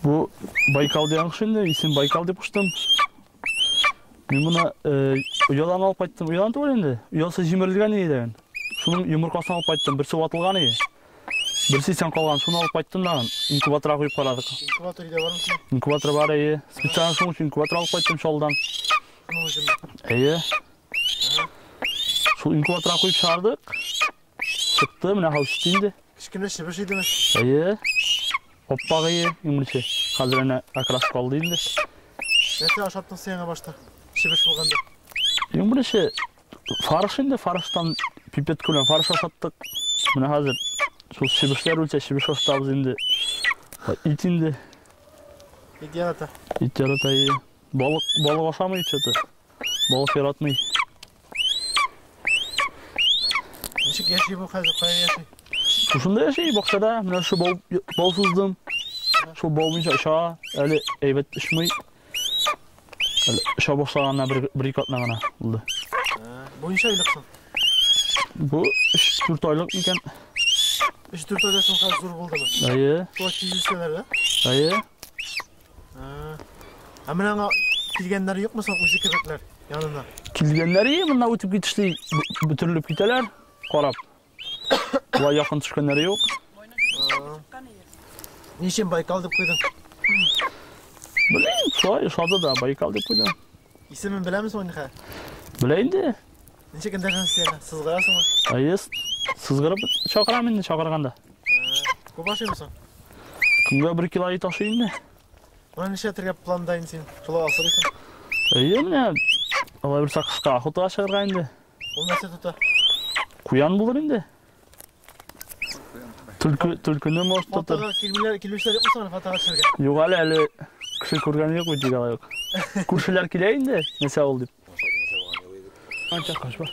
Бу Байкал дигән кош инде, исем Байкал дип куштым. Мин моны оядан алып кайттым. Оядан түгел инде. Оясы җимерелгән иде дигән. Шуның йомыркасын алып кайттым. Берсе ватылган иде. Берсе исән калган. Шуны алып кайттым да инкубаторга куеп карадык. Инкубатор өйдә бармы синең? Инкубатор бар, әйе. Специально шуның өчен инкубатор алып кайттым Чаллыдан. Шуның өченме? Әйе. Шул инкубаторга куеп чыгардык. Чыкты, менә хәзер үсте инде. Кечкенә чебеш идеме? Әйе. Аппак ие, иң беренче. Хәзер әнә окраска алды инде. Нәрсә ашаттың син аңа башта? Чебеш булганда. Иң беренче фарш инде, фарштан пипетка белән фарш ашаттык. Менә хәзер шул чебешләр үлсә, чебеш ашатабыз инде. Ит инде. Ит ярата. Ит ярата, әйе. Балык, балык ашамый что-то. Балык яратмый. Ничек яши бу хәзер? Кая яши? Шушында яши, бакчада. Менә шу бау, бау суздым. Шул бау буенча оча. Әле әйбәт очмый. Әле оча башлаганына бер, бер ике атна гына булды. Бу ничә айлык соң? Бу 3-4 айлык микән? 3-4 айда соң хәзер зур булдымы? Әйе. Шулай тиз үсәләр, да? Әйе. Ә менә аңа килгәннәре юкмы соң үзе кебекләр янына? Килгәннәре монда үтеп китешли бөтерелеп китәләр, карап. Болай якын төшкәннәре юк. Ни өчен Байкал дип куйдың? Белмим, шулай ошады да, Байкал дип куйдым. Исемен беләме соң инде? Белә инде. Ничек эндәшәсең син аңа? Сызгырасыңмы? Әйе, сызгырып чакырам инде чакырганда. Күп ашыймы соң? Көнгә бер кило ит ашый инде. Моны нишләтергә планда инде син? Шулай асрыйсың? Әйе, менә алай булса кышка охотага чыгарга инде. Ул нәрсә тота? Куян булыр инде. Түлке, түлкене может тотыр. Фотога килмиләр, килүчеләр юкмы соң фотога төшергә? Юк әле, әле кеше күргән юк бит алай юк. Күршеләр килә инде, нәрсә ул дип. Анча кашба.